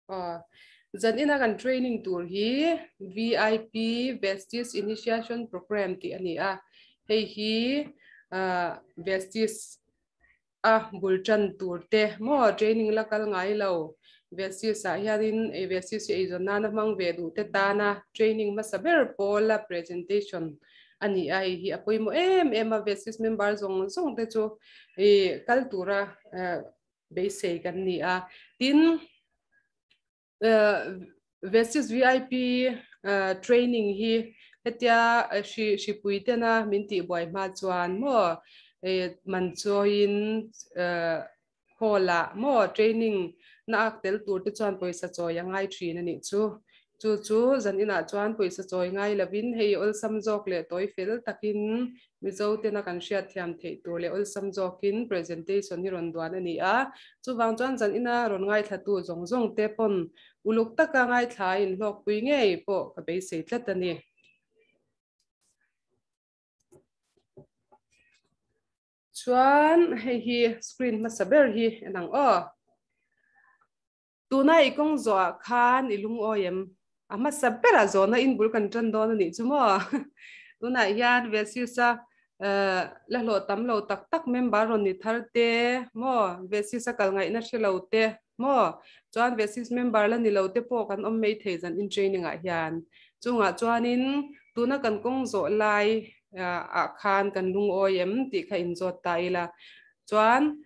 Aw, zan ina kan training tur hi VIP Vestige Initiation Program tih a ni a, hei hi Vestige a bul tan tur te maw training la kal ngai lo Vestige ah hianin ei Vestige hi eizawn nana hmang ve duh te tana training hmasa ber pawla presentation a ni a, hei hi a pawimawh em em a Vestige member zawng zawng te chu ih kal tura beisei kan ni a. Tin, Vestige VIP training hi hetia hri hripui tena min tih buai hma chuan maw man chawiin hall ah maw training na ak tel tur te chuan pawisa chawi a ngai thin a nih chu. Chu chu zan inah chuan pawisa chawi ngai lovin hei awlsam zawk leh tawi fel takin Mizo tena kan hriatthiam theih tur leh awlsam zawkin presentation hi rawn duan a ni a. Chuvang chuan zan ina rawn ngaithlatu zawng zawng te pawn uluk taka ngaithla inhlawkpui ngei pawh ka beisei tlat a ni. Chuan hei hi screen hmasa ber hi en ang aw. Tuna i kawng zawhah khan i lungawi em? A hmasa berah zawhna in bul kan tan dawn a nih chu maw? Tunah hian Vesiusa la hlawh tam lo tak tak member rawn ni thar te maw? Vesiusa kal ngaihna hre lo te maw? Chuan Vesius member la ni lo te pawh kan awm mai thei zan in training ah hian. Chungah chuanin tuna kan kawng zawh lai ah khan kan lungawi em tih kha inzawt ta ila. Chuan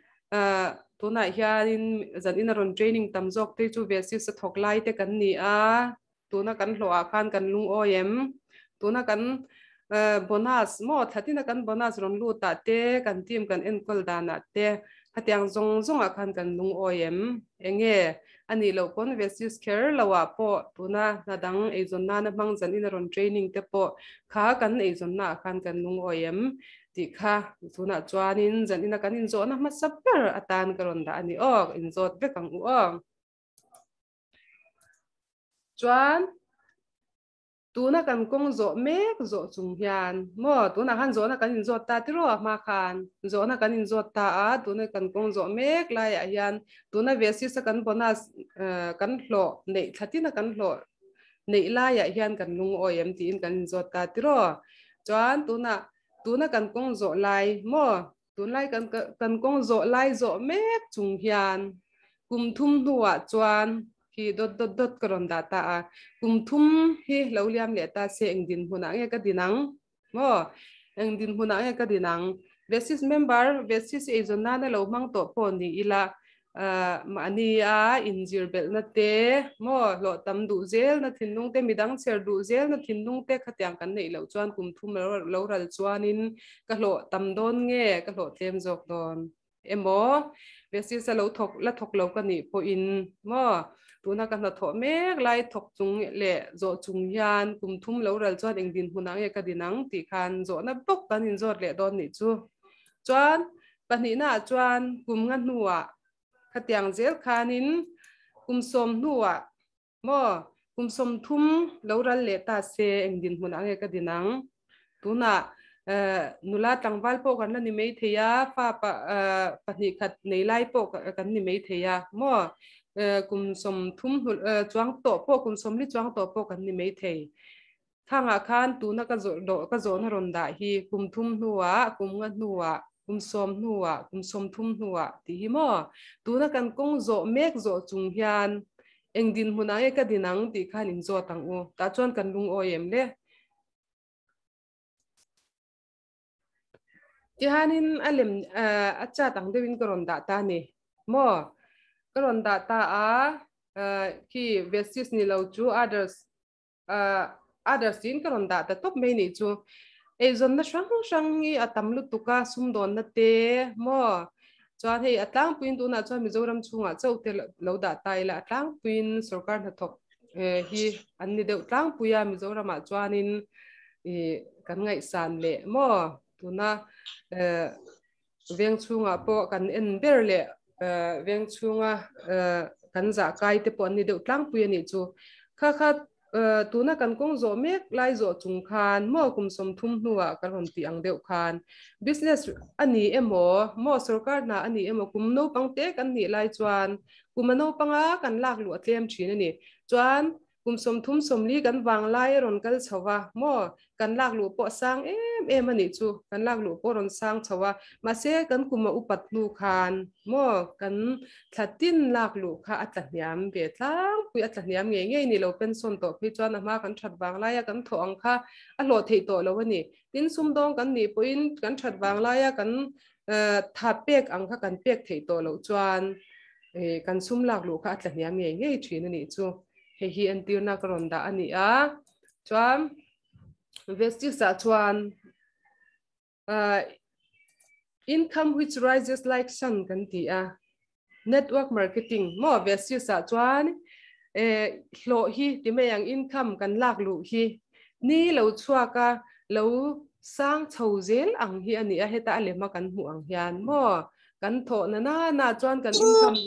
Tunah hianin zan ina rawn training tam zawk te chu ve si sa thawk lai te kan ni a, tuna kan hlawh ah khan kan lungawi em? Tuna kan bonus maw thlatina kan bonus rawn lut ah te kan team kan enkawl dan ah te khatiang zawng zawng ah khan kan lungawi em? Enge a nih loh pawn ve sis kher lo ah pawh tuna hna dang eizawn nana hmang zan ina rawn training te pawh kha kan eizawn na ah khan kan lungawi em? Tih kha tunah chuanin zan ina kan inzawhna hmasa ber atan ka rawn dah a ni aw, inzawt vek ang u aw. Chuan tuna kan kawng zawh mek zawh chung hian maw tunah khan zawhna kan inzawt ta tiraw a hma khan zawhna kan inzawt ta a, tuna kan kawng zawh mek laiah hian tuna ve sisa kan bonus kan hlawh neih thlatina kan hlawh neih laiah hian kan lungawi em tiin kan inzawt ta tiraw. Chuan tunah Tuna kan kawng zawh lai maw? Tunlai kan kan kawng zawh lai zawh mek chung hian kum thum hnuah chuan khi dawt dawt dawt ka rawn dah ta a. Kum thum hi lo liam leh ta se eng dinhmunah nge ka din ang maw? Eng dinhmunah nge ka din ang? Vesis member, vesis eizawn nana lo hmang tawh pawh ni ila Mahni a inzir belhna te, maw hlawh tam duh zelna thinlung te, midang chher duh zelna thinlung te khatiang kan neih loh chuan kum thum lo ral chuanin ka hlawh tam dawn nge ka hlawh tlem zawk dawn emaw basis a lo thawk la thawk lo ka nih pawhin maw tuna ka hnathawh mek lai thawk chung leh zawh chung hian kum thum lo ral chuan eng dinhmunah nge ka din ang tih khan zawhna bawk kan inzawt leh dawn nih chu. Chuan Pahnihnaah chuan kum nga hnuah khatiang zel khanin kum sawm hnuah maw kum 30 lo ral leh ta se eng dinhmunah nge ka din ang? Tunah nula tlangval pawh kan la ni mai thei a, fa pahnih khat nei lai pawh kan ni mai thei a maw kum 30 chuang tawh pawh kum 40 chuang tawh pawh kan ni mai thei. Thangah khan tuna ka zawh dawh ka zawhna rawn dah hi kum thum hnuah, kum nga hnuah, kum sawm hnuah, kum 30 hnuah tih hi maw? Tuna kan kawng zawh mek zawh chung hian eng dinhmunah nge ka din ang tih khan inzawt ang u. Tah chuan kan lungawi em le? Tihianin a lem a chat ang deuhin ka rawn dah ta a ni maw? Ka rawn dah ta a, khi Vestige ni lo chu others others tiin ka rawn dah ta tawp mai nih chu. Eizawnna hrang hrang hi a tam lutuk a, sumdawnna te maw chuan hei a tlangpuiin tunah chuan Mizoram chhungah chauh te lo dah ta ila a tlangpuiin sorkar hnathawk hi an ni deuh tlangpui a Mizoramah chuanin ih kan ngaihsan leh maw tuna veng chhungah pawh kan en ber leh veng chhunga kan zah kai te pawh an ni deuh tlangpui a nih chu. Kha kha Tuna kan kawng zawh mek lai zawh chung khan maw kum 30 hnuah ka rawn tih ang deuh khan business a ni emaw maw sorkar hna a ni emaw kum naupang te kan nih lai chuan kum a naupanga kan lak luh a tlem thin a ni. Chuan kum 30 40 kan vang lai a rawn kal chho va maw kan lak luh pawh a sang em em a nih chu, kan lak luh pawh a rawn sang chho a, mahse kan kum a upat hnu khan maw kan thla tin lak luh kha a tla hniam ve tlangpui, a tla hniam ngei ngei ni lo pension tawh phei chuan a hma kan that vang laia kan thawh ang kha a hlawh theih tawh lo a ni. Tin sumdawng kan nih pawhin kan that vang laia kan tha pek ang kha kan pek theih tawh loh chuan kan sum lak luh kha a tla hniam ngei ngei thin a nih chu. Hei hi entirna ka rawn dah a ni a, chuan Vestige ah chuan income which rises like sun kan ti a, network marketing maw Vestige ah chuan hlawh hi ti mai ang income kan lak luh hi ni lo chhuak a lo sang chho zel ang hi a ni a, heta a lema kan hmuh ang hian maw kan thawh na na na chuan kan income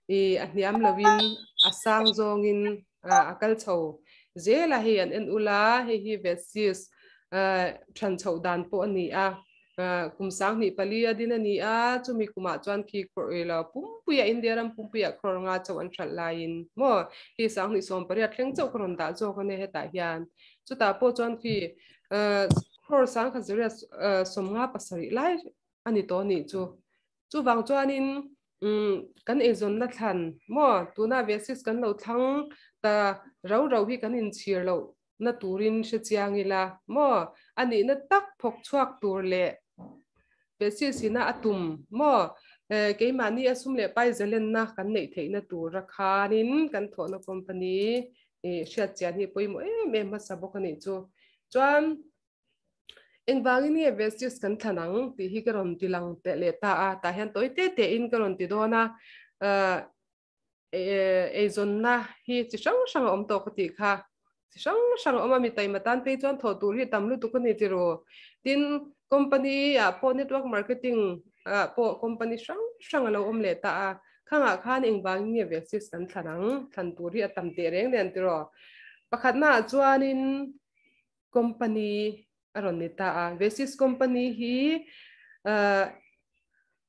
hi a hniam lovin a sang zawngin a kal chho zel a, hei an en ula hei hi Vestige than chhoh dan pawh a ni a, kum 2004 a din a ni a, chumi kumah chuan khi lo pumpuia India ram pumpuia crore nga chauh an hralh laiin maw hi 2018 thleng chauh ka rawn dah zawk a ni hetah hian chutah pawh chuan khi crore 1157 lai a ni tawh nih chu. Chuvang chuanin kan eizawnna thlan maw tuna Vestige kan lo thlang ta rau rau hi kan inchhir loh na turin hre chiang ila maw a nihna tak phawk chhuak tur leh Vestige ina a tum maw keimahni a sum leh pai zalenna kan neih theihna tur a khanin kan thawhna company hriat chian hi pawimawh em em hmasa bawk a nih chu. Chuan Engvangin nge Vestige kan thlan ang tih hi ka rawn ti lang teh leh ta a, tah hian tawi te te in ka rawn ti dawn a, eizawnna hi chi hrang hrang a awm tawh ka tih kha, chi hrang hrang a awm a, mi taima tan phei chuan thawh tur hi tam lutuk a ni ti ru. Tin, company ah pawh network marketing ah pawh company hrang hrang a lo awm leh ta a, khangah khan engvangin nge Vestige kan thlan ang, thlan tur hi a tam teh reng nen ti rawh. Pakhatnaah chuanin company a rawn ni ta a. Vestige company hi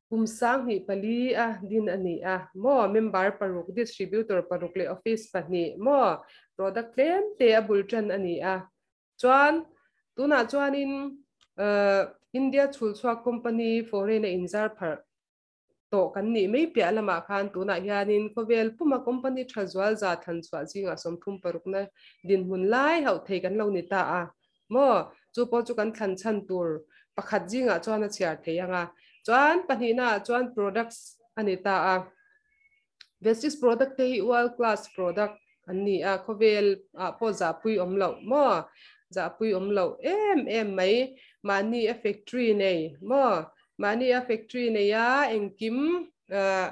kum 2004 a din a ni a maw, member paruk, distributor paruk leh office pahnih maw, product tlem te a bul tan a ni a. Chuan tunah chuanin India chhul chhuak company foreign a inzar pharh tawh kan nih mai piah lamah khan tunah hianin khawvel puma company tha zual za thlan chhuah zingah 36na dinhmun lai hauh thei kan lo ni ta a maw, chu pawh chu kan thlan chhan tur pakhat zingah chuan a chhiar thei ang a. Chuan pahnihna ah chuan products a ni ta a, Vestige product te hi world class product an ni a, khawvel ah pawh zahpui awm loh maw, zahpui awm loh em em mai, mahni a factory nei maw, mahni a factory nei a engkim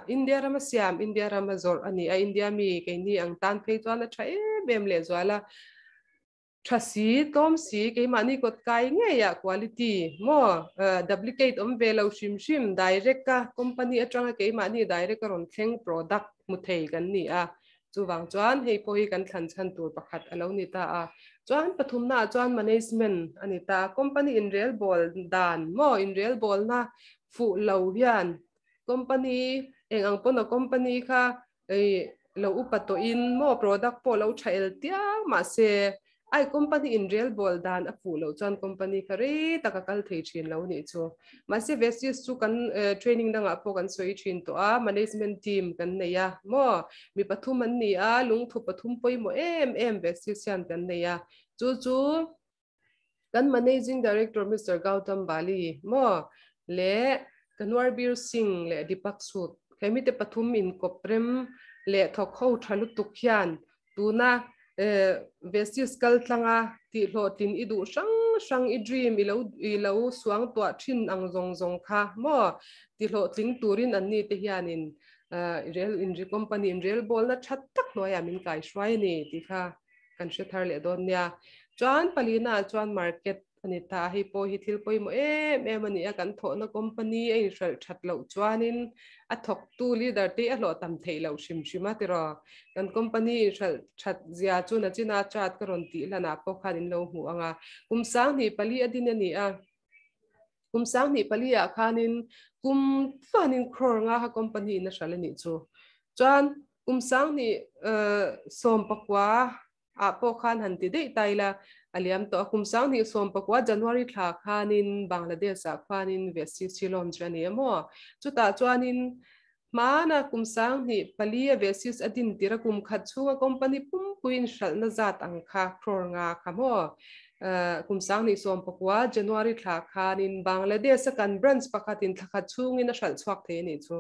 India rama siam, India rama zawrh a ni a, India mi keini ang tan phei chuan a tha em em lehzual a. Tha si, tlawm si, keimahni kawt kai ngei ah quality maw duplicate awm ve lo hrim hrim direct a company atanga keimahni direct a rawn thleng product hmu thei kan ni a, chuvang chuan hei pawh hi kan thlan chhan tur pakhat a lo ni ta a. Chuan pathumna ah chuan management a ni ta a, company inrelbawl dan maw inrelbawlna fuh lo hian company eng ang pawn a company kha Ei lo upa tawhin maw product pawh lo tha el tiang mahse ai company in relbawl dan a fuh loh chuan company kha rei tak a kal thei thin lo nih chu. Mahse Vestige chu kan training dangah pawh kan sawi thin tawh a, management team kan nei a maw mi pathum an ni a, lungthu pathum pawimawh em em Vestige hian kan nei a, chu chu kan managing director Mister Gautam Bali maw leh Kanwarbir Singh leh Deepak Sood hemi te pathum inkawp rem leh thawk ho tha lutuk hian tuna Vestige kal tlanga tihhlawhtlin i duh hrang hrang i dream i lo i lo suang tuah thin ang zawng zawng kha maw tihhlawhtling turin an ni te hianin rel inri company inrelbawlna tha tak hnuaiah min kaihruai a ni tih kha kan hre thar leh dawn nia. Chuan palina ah chuan market. ani ta hei pawh hi thil pawimawh em em a ni a kan thawhna company a inhralh that loh chuanin a thawktu leader te a hlawh tam theih loh hrim hrim a tiraw kan company inhralh that zia chu nachina chart ka rawn tih hlanah pawh khan in lo hmu ang a kum sanghnih pali a din a ni a kum sanghnih pali ah khanin kum tluanin crore nga kha company in a hralh a nih chu chuan kum sanghnih sawmpakua ah pawh khan han ti daih ta ila a liam tawh a kum sanghnih 19 January thla khanin Bangladesh ah khuanin Vesisi launch a ni a maw chutah chuanin hmana kum 2004 a Vesis a din tir a kum khat chhunga company pumpuiin hralhna zat ang kha crore nga kha maw kum 2019 January thla khanin Bangladesh a kan branch pakhatin thla khat chhungin a hralh chhuak thei a nih chu.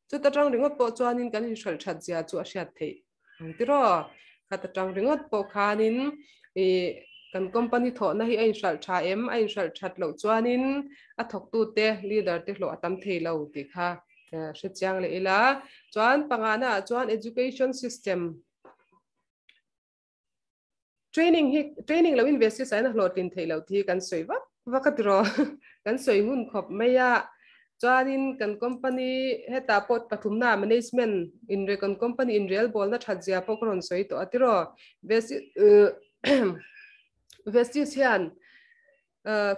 Chuta tang ringawt pawh chuanin kan inhralh that zia chu a hriat theih ang tiraw. Khata tang ringawt pawh khanin i kan company thawhna hi a inhralh tha em, a inhralh that loh chuanin a thawktute leader te hlawh a tam thei lo tih kha hre chiang leh ila. Chuan pangana ah chuan education system training hi training lo invest hi saina hlawhtlin theih loh thi kan sawi vak vak a tiraw kan sawi ngun khawp mai a chuanin kan company heta pawh pathumna management in re kan company in rel bawlna that zia pawh ka rawn sawi tawh a tiraw vestis hian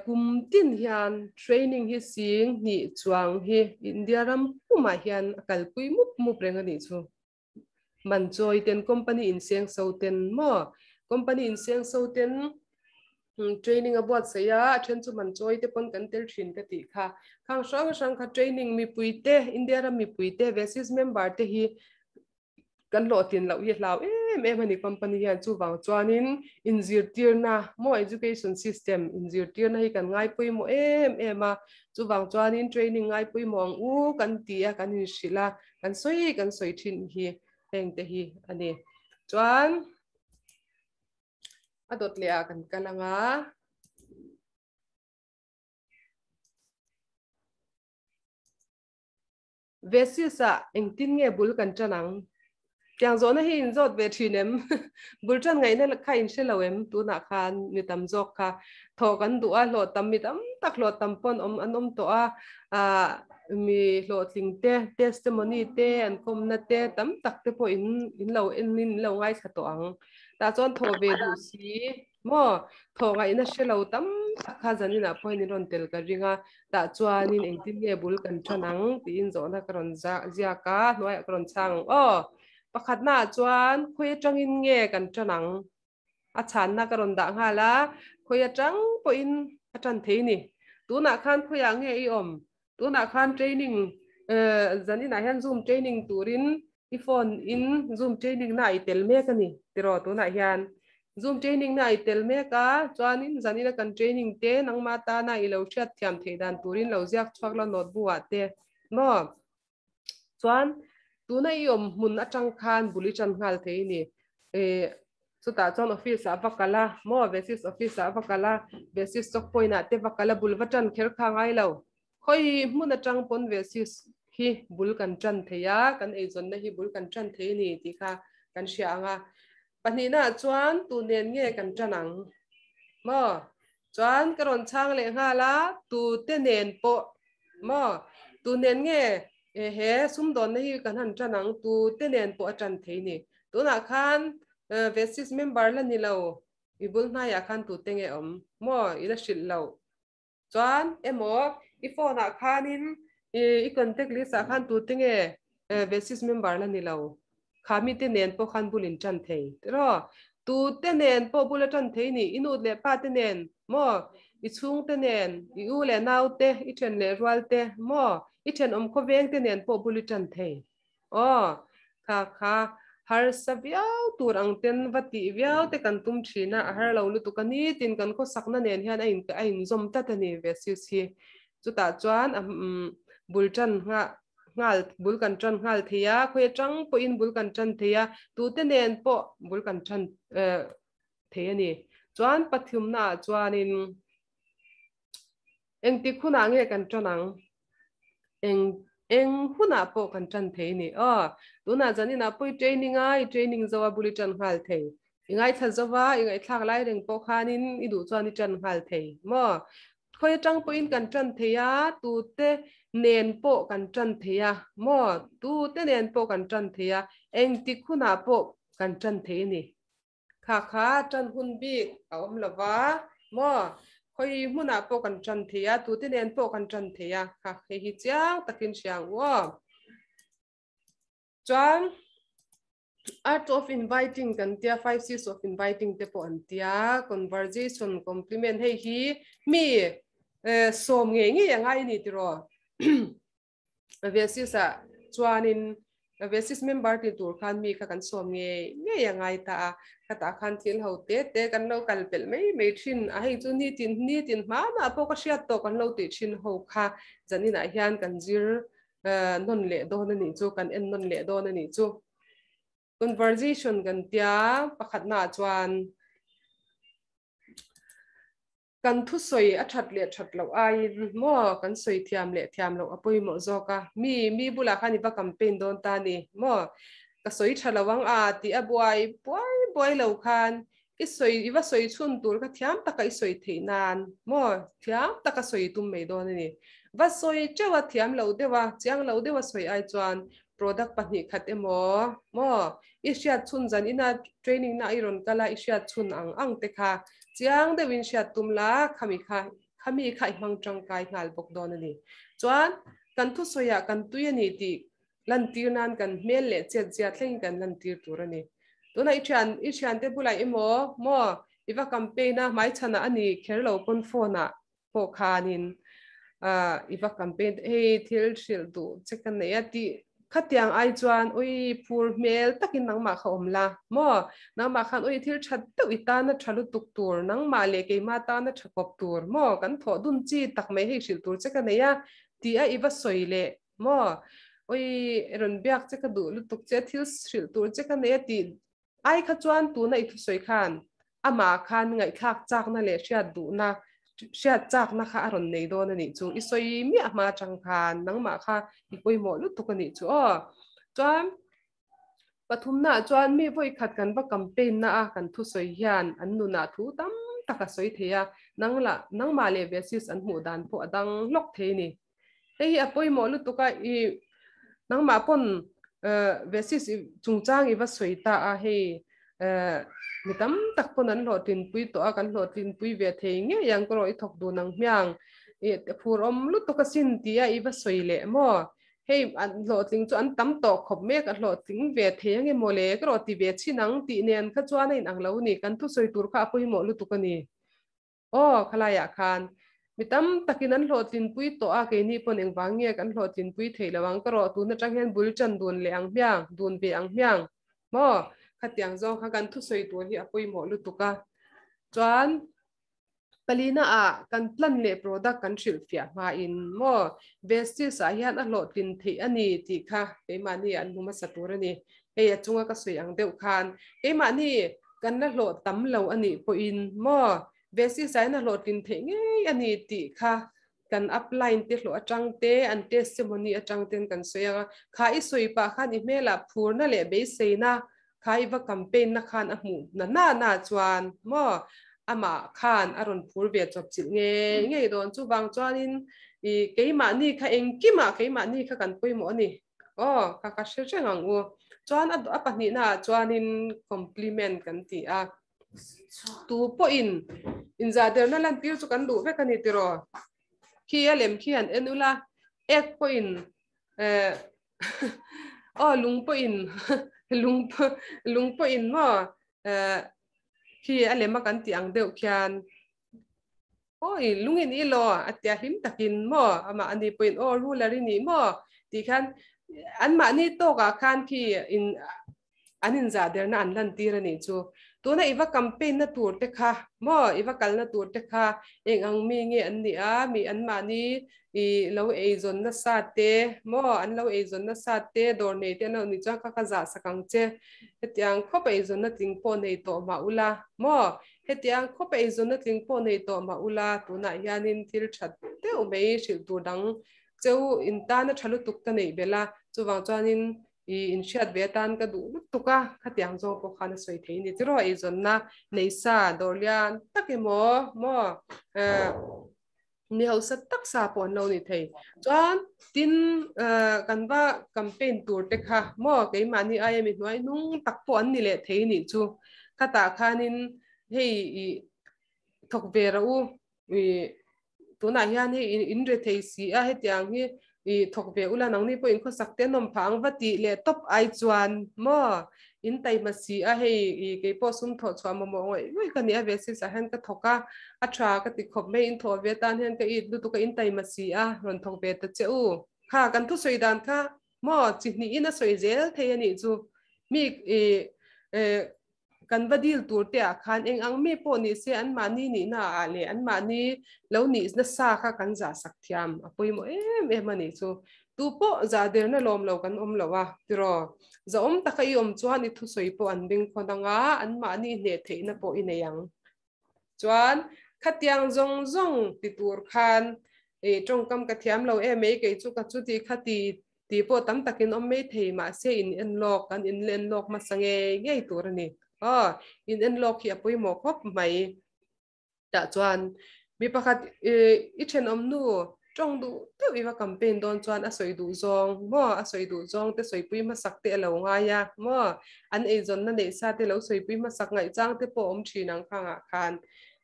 kum tin hian training hi sing hnih chuang hi India ram pumah hian a kalpui mup mup reng a nih chu. Man chawi ten company in seng so ten maw company in seng so ten training a buatsaih a a then chu man chawi te pawn kan tel thin ka tih kha khang hrang hrang kha training mipui te India ram mipui te vesis member te hi kan hlawhtlin loh hi hlau em em a ni company hian chuvang chuanin inzirtirna maw education system inzirtirna hi kan ngai pawimawh em em a chuvang chuanin training ngai pawimawh ang u kan ti a kan inhrilh a Kan sawi kan sawi thin hi heng te hi a ni. Chuan a dawt leh ah kan kal anga. Vesis ah engtin nge bul kan tan ang? Tiang zawhna hi in zawt ve thin em? Bul tan ngaihna kha in hre lo em? Tunah khan mi tam zawk kha thawh kan duh a, hlawh tam mi tam tak hlawh tam pawn awm an awm tawh a. Ah mi hlawhtling te, testimony te, an kawmna te tam tak te pawh in in lo en in lo ngaithla tawh ang. Tah chuan thawh ve duh si maw? Thawh ngaihna hre lo tam tak kha zaninah pawh hian in rawn tel ka ring a. Tah chuanin engtin nge bul kan tan ang tiin zawhna ka rawn ziak a, hnuaiah ka rawn chhang ang aw. Pakhatnaah chuan khawi atangin nge kan tan ang? A chhanna ka rawn dah nghal a, khawi atang pawhin a tan thei ni. Tunah khan khawiah nge i awm? Tunah khan training zaninah hian zoom training turin i phone in zoom training na i tel mek a ni tiraw tunah hian. Zoom training na i tel mek a, chuanin zanina kan training te nangma tana i lo hriat thiam theih dan turin lo ziak chhuak la notebook ah te maw? Chuan tuna i awm hmun atang khan bul i tan nghal thei ni. Chutah chuan office ah va kal a, maw Vesis office ah va kal a, Vesis stock point ah te va kal a, bul va tan kher kha ngai lo. Khawi hmun atang pawn Vesis hi bul kan tan thei a, kan eizawnna hi bul kan tan thei ni tih kha kan hria ang a. Pahnihna ah chuan tu nen nge kan tan ang? Maw? Chuan ka rawn chhang leh nghal a, tu te nen pawh maw? Tu nen nge he sumdawnna hi kan han tan ang? Tu te nen pawh a tan thei ni. Tunah khan Vesis member la ni lo, i bul hnaiah khan tu te nge awm? Maw? I la hrilh loh. Chuan emaw i phone ah khanin i contact list ah khan tute nge Vesis member la ni lo kha mi te nen pawh khan bul in tan thei tiraw tute nen pawh bul a tan thei ni i nu leh pa te nen maw i chhung te nen i u leh nau te i then leh rual te maw i thenawm khawveng te nen pawh bul i tan thei Aw, kha kha harsa viau tur ang ten va tih viau te kan tum thin a, a har lo lutuk a ni tin kan khawsakna nen hian a in a inzawm tlat a ni ve sis hi. Chutah chuan a bul tan nghah nghal bul kan tan nghal thei a, khawi atang pawhin bul kan tan thei a, tute nen pawh bul kan tan thei a ni. Chuan pathumnaah chuanin Engtik hunah nge kan tan ang? Eng eng hunah pawh kan tan thei ni. Aw, tunah zaninah pawh i training a, i training zo a bul i tan nghal thei. I ngaithla zova, i ngaihthlak lai reng pawh khanin i duh chuan i ṭan nghal thei maw? Khawi aṭang pawhin kan ṭan thei a, tute nen pawh kan ṭan thei a maw? Tute nen pawh kan ṭan thei a, engtik hunah pawh kan ṭan thei a ni. Kha kha ṭan hun bik a awm lo va maw? Khawi hmunah pawh kan ṭan thei a, tute nen pawh kan ṭan thei a, kha hei hi chiang takin hria ang u aw. Chuan Art of inviting kan tia, 5 C's of inviting te pawh an tia, conversation, compliment hei hi mi sawm ngei ngei a ngai a ni tiraw? Vesis ah chuanin Vesis member ti tur khan mi kha kan sawm ngei ngei a ngai ta a, khatah khan thil ho te te kan lo kal pelh mai mai thin a, hei chu nitin nitin hmanah pawh ka hriat tawh kan lo tih thin ho kha zaninah hian kan zir nawn leh dawn a nih chu, kan en nawn leh dawn a nih chu. Conversation kan tia pakhatnaah chuan kan thusawi a that leh that loh aiin maw kan sawi thiam leh thiam loh a pawimawh zawk a, mi mi bulah khan i va campaign dawn ta ni maw ka sawi tha lo ang a tih a buai buai buai lo khan i sawi i va sawi chhun tur kha thiam taka i sawi theih nan maw thiam taka sawi tum mai dawn a ni. Va sawi teuh a thiam lo deuh a, chiang lo deuh a sawi ai chuan product pahnih khat emaw maw i hriat chhun zan ina training na i rawn kal a i hriat chhun ang ang te kha chiang deuhin hriat tum la khami kha khami kha i hmang tangkai nghal bawk dawn a ni. Chuan kan thusawiah kan tui a ni tih Lantir nan kan hmel leh chet zia thlengin kan lantir tur a ni. Tunah i thian i thiante bulah emaw maw i va campaign a hmaichhanah a ni kher lo pawn phone ah pawh khanin ah i va campaign hei thil hrilh duh che ka nei a tih khatiang ai chuan ui phur hmel takin nangmah kha awm la maw nangmah khan ui thil tha deuh i tana tha lutuk tur nangmah leh keimah tana tha kawp tur maw kan thawh dun chi tak mai hei hrilh tur che ka nei a tih a i va sawi leh Maw? Oi, rawn biak che ka duh lutuk che, thil hrilh tur che ka nei a tih ai kha chuan tuna i thusawi khan amah khan ngaihthlak chakna leh hriat duhna, hriat chakna kha a rawn nei dawn a nih chu. I sawi miah hma atang khan nangmah kha i pawimawh lutuk a nih chu aw. Chuan pathumnaah chuan mi vawi khat kan va campaign na a kan thusawi hian an nunah thu tam tak a sawi thei a, nang lah nangmah leh Vesis an hmuh dan pawh a dang hlawk thei a ni. Hei hi a pawimawh lutuk a, i nangmah pawn Vesis chungchang i va sawi ta a, hei mi tam tak pawn an hlawhtlinpui tawh a, kan hlawhtlinpui ve thei ngei ang ka rawh i thawk dun ang hmiang, i phur awm lutuk asin tia i va sawi leh maw? Hei an hlawhtling chu an tam tawh khawp mek, a hlawhtling ve thei ang emaw le ka rawh ti ve chhin ang tih nen kha chuan a inang lo a ni, kan thusawi tur kha a pawimawh lutuk a ni. Aw, khalaiah khan mi tam takin an hlawhtlinpui tawh a, keini pawn engvang nge kan hlawhtlinpui theih lo ang ka rawh tun atang hian bul tan dun leh ang hmiang, dun ve ang hmiang maw? Khatiang zawng kha kan thusawi tur hi a pawimawh lutuk a. Chuan palina ah kan plan leh product kan hrilhfiah hmain maw Vestige ah hian a hlawhtlin theih a ni tih kha keimahni an hmu hmasa tur a ni. Hei a chunga ka sawi ang deuh khan keimahni Kan la hlawh tam lo a nih pawhin maw Vesisain a hlawhtlin theih ngei a ni tih kha kan upline te hlawh atang te, an testimony atang ten kan sawi ang a. Kha i sawi pah khan i hmelah phurna leh beiseina kha i va campaign na khan a hmuh na na na chuan maw amah khan a rawn phur ve chawp chilh ngei ngei dawn. Chuvang chuanin i keimahni kha engkimah keimahni kha kan pawimawh a ni. Aw, ka ka hre reng ang u. Chuan a a pahnihna ah chuanin compliment kan ti a. Tu pawhin inzahderna lantir chu kan duh vek a ni tiraw? Khi a lem khi han en ula, ek pawhin eh aw lung pawhin lung lung pawhin maw eh khi a lem a kan tih ang deuh khian Awi, lungin i law, a tia hlim takin maw, amah a ni pawhin aw ruler i nih maw tih khan anmahni tawkah khan khi in an inzah derna an lantir a nih chu. Tuna i va campaign na tur te kha maw, i va kalna tur te kha eng ang mi nge an nih a, mi anmahni i lo eizawn nasa te maw, an lo eizawn nasa te, dawr nei te an lo nih chuan kha ka zah sak ang che, hetiang khawp a eizawnna tling pawh nei tawh mah ula maw, Hetiang khawp eizawnna tling pawh nei tawh mah ula, tunah hianin thil tha deuh mai hrilh tur dang cheu in tana tha lutuk ka neih belh a, chuvang chuanin I in hriat ve atan ka duh lutuk a, khatiang zawng pawh khan a sawi thei a ni. Tiraw eizawnna nei sa dawr lian tak emaw maw eh mi hausa tak sa pawh an lo ni thei. Chuan tin eh kan va campaign tur te kha maw keimahni aia mi hnuai hnung tak pawh an ni leh thei nih chu. Khatah khanin hei ih thawk ve rawh u ih tunah hian hei in re thei si a hetiang hi ih thawk ve ula nangni pawh in khawsak te an awm phah ang va tih leh tawp ai chuan maw in taima si a hei ih kei pawh sum thawh chhuah mamawh ngawih ngawih ka ni a ve sis ah hian ka thawk a a tha ka ti khawp mai in thawh ve atan hian ka it lutuk a in taima si a rawn thawk ve ta che u kha kan thusawi dan kha maw chi hnih in a sawi zel thei a nih chu mi ih eh Kan va dil tur te ah khan eng ang mi pawh ni se anmahni nihna ah leh anmahni lo nih nasa kha kan zah sak thiam a pawimawh em em a nih chu. Tu pawh zah derna lawm lo kan awm lo a, tiraw? Zahawm taka i awm chuan i thusawi pawh an bengkhawn ang a, anmahni hneh theihna pawh i nei ang. Chuan khatiang zawng zawng ti tur khan i tawngkam ka thiam lo em mai kei chu ka chuti khati Tih pawh tam takin awm mai thei, mahse in en lawk, kan in en lawk hmasa ngei ngei tur a ni. Aw, in en lawk hi a pawimawh khawp mai. Tah chuan mi pakhat i thenawm nu tawng duh deuh i va campaign dawn chuan a sawi duh zawng maw, a sawi duh zawng te sawipui hmasak te a lo ngai a maw, an eizawnna neih sa te lo sawipui hmasak ngaihchang te pawh a awm thin ang khangah khan.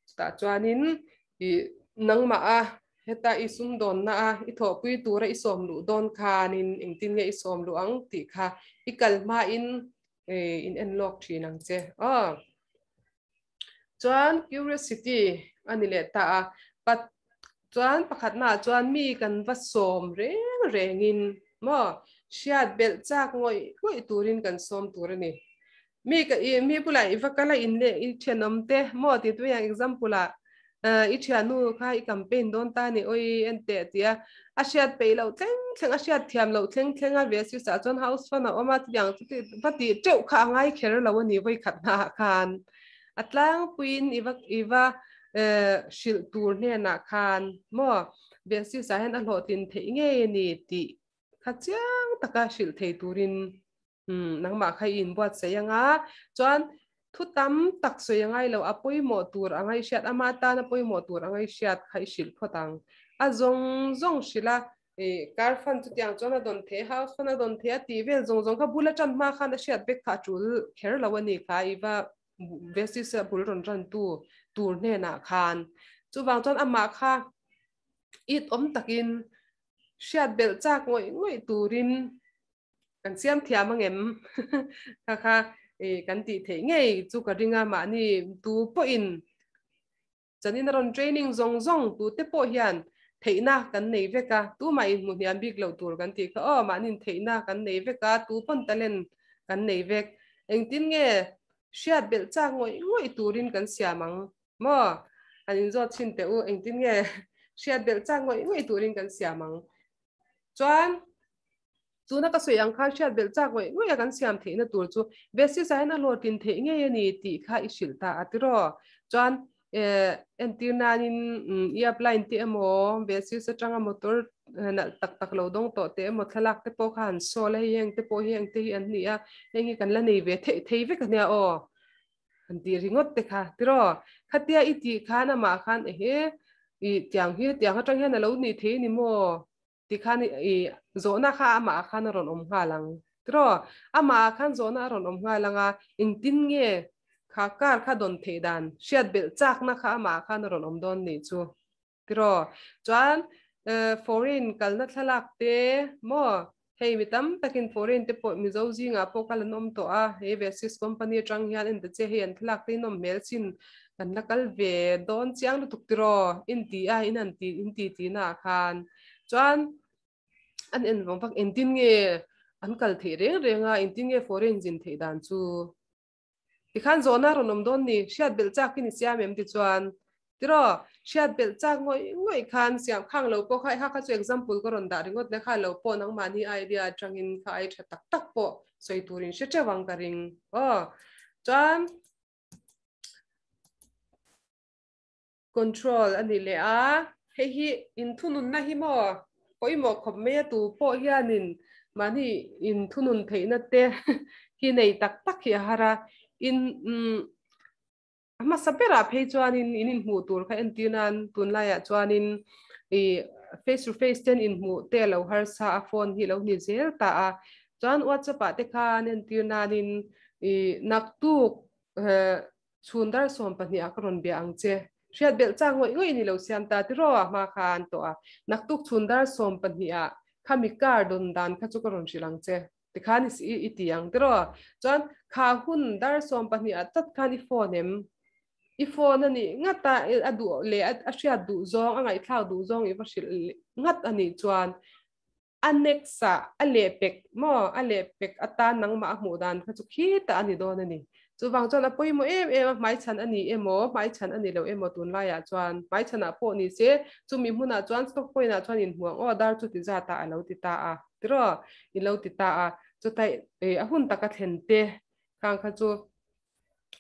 Chutah chuanin i nangmah a Heta i sumdawnna a i thawhpui tura i sawm luh dawn khanin engtin nge i sawm luh ang tih kha i kal hmain in en lawk thin ang che. Aw. Chuan curiosity a ni leh ta a. Pat chuan pakhatnaah chuan mi kan va sawm reng rengin maw hriat belh chak ngawih ngawih turin kan sawm tur a ni. Mi ka i mi bulah i va kal a in leh i thianawm te maw tih tui ang example ah i thiannu kha i campaign dawn ta ni awi en teh tia a hriat peih loh thleng thleng a hriat thiam loh thleng thleng a ve si sa chuan house fund a awm a chutiang chu va tih teuh kha a ngai kher lo a ni vawi khat hna ah khan a tlangpuiin i va i va hrilh tur hnenah khan maw ve si sa hian a hlawhtlin theih ngei a ni tih kha chiang taka hrilh thei turin Umm nangmah kha i inbuatsaih anga chuan thu tam tak sawi a ngai lo, a pawimawh tur a ngaihhriat, ama tana pawimawh tur a ngaihhriat kha i hrilh phawt ang. A zawng zawng hrilh a, ih car fund chutiang chuan a dawn thei, house fund a dawn thei a tih vel zawng zawng kha bul aṭan hma khan a hriat vek kha a ṭul kher lo a ni kha i va basis a bul rawn ran tu tur hnenah khan. Chuvang chuan amah kha it awm takin hriat belh chak ngawih ngawih turin kan siam thiam ang em kha kha e kan tih theih ngei chu ka ring a mahni tu pawhin chanin a rawn training zawng zawng tu te pawh hian theihna kan nei vek a tumah in hmu hniam bik loh tur kan tih kha aw mahnin theihna kan nei vek a tu pawn talent kan nei vek engtin nge hriat belh chak ngawih ngawih turin kan siam ang maw an inzawt chhin teh u engtin nge hriat belh chak ngawih ngawih turin kan siam ang chuan Tuna ka sawi ang khan hriat belh chak ngawih ngawih a kan siam theihna tur chu Bessie sahin a hlawhtlin theih ngei a ni tih kha i hrilh ta a tiraw? Chuan eh entir nanin i upline te emaw Bessie atanga motor nalh tak tak lo dawng tawh te emaw thlalak te pawh kha han sawl a hei heng te pawh hi heng te hi an ni a heng hi kan la nei ve theih thei vek a nia aw han tih ringawt te kha tiraw? Khatia i tih khan amah khan ehe i tiang hi tiang atang hian a lo nih thei a ni maw? Tikhan i zawhna kha amah ah khan a rawn awm nghal ang. Tiraw? Amah ah khan zawhna a rawn awm nghal ang a, engtin nge kha car kha dawn theih dan hriat belh chakna kha amah ah khan a rawn awm dawn nih chu. Tiraw? Chuan foreign kalna thlalak te maw? Hei mi tam takin foreign te pawh Mizo zingah pawh kal an awm tawh a, hei Vesis company atang hian en ta che hei an thlalak te in awm hmel chin kan la kal ve dawn chiang lutuk tiraw? Inti a, in han ti inti tihna ah khan. Chuan an en vang vak engtin nge an kal theih reng reng a, engtin nge foreign zin theih dan chu. Tikhan zawhna rawn awm dawn ni, hriat belh chak hi ni siam em tichuan tiraw hriat belh chak ngawih ngawih khan siam khang lo pawh kha i kha kha chu example ka rawn dah ringawt le kha lo pawh nangmahni idea atangin kha ai tha tak tak pawh sawi turin hre teuh ang ka ring aw. Chuan Control a ni leh a, hei hi inthununna hi maw pawimawh khawp mai a tu pawh hianin Mahni in thunun theihna te hi nei tak tak hi a har a, in a hmasa berah phei chuanin in inhmuh tur kha entir nan tunlaiah chuanin i face to face ten inhmuh te a lo harsa a, phone hi a lo ni zel ta a, chuan WhatsApp ah te khan entir nanin i naktuk Chhun dar 12 ah ka rawn bia ang che. Hriat belh chak ngawih ngawih ni lo siam ta tiraw a hma kha an tawh a. Naktuk chhun dar 12 ah khami car dawn dan kha chu ka rawn hrilh ang che. Tikhan i i ti ang tiraw. Chuan kha hun dar 12 ah tlat khan i phone em? I phone a nih ngat a, a duh leh a hriat duh zawng, a ngaihthlak duh zawng i va hrilh ngat a nih chuan a next ah a lehpek maw a lehpek atan nangmah a hmuh dan kha chu khitah a ni dawn a ni. Chuvang chuan a pawimawh em em a, hmaichhan a ni emaw hmaichhan a ni lo emaw tunlaiah chuan hmaichhanah pawh ni se chumi hmunah chuan stock point ah chuan inhmuang aw dar chu ti zat ah a lo ti ta a tiraw i lo ti ta a chutai a hun taka thlen te khang kha chu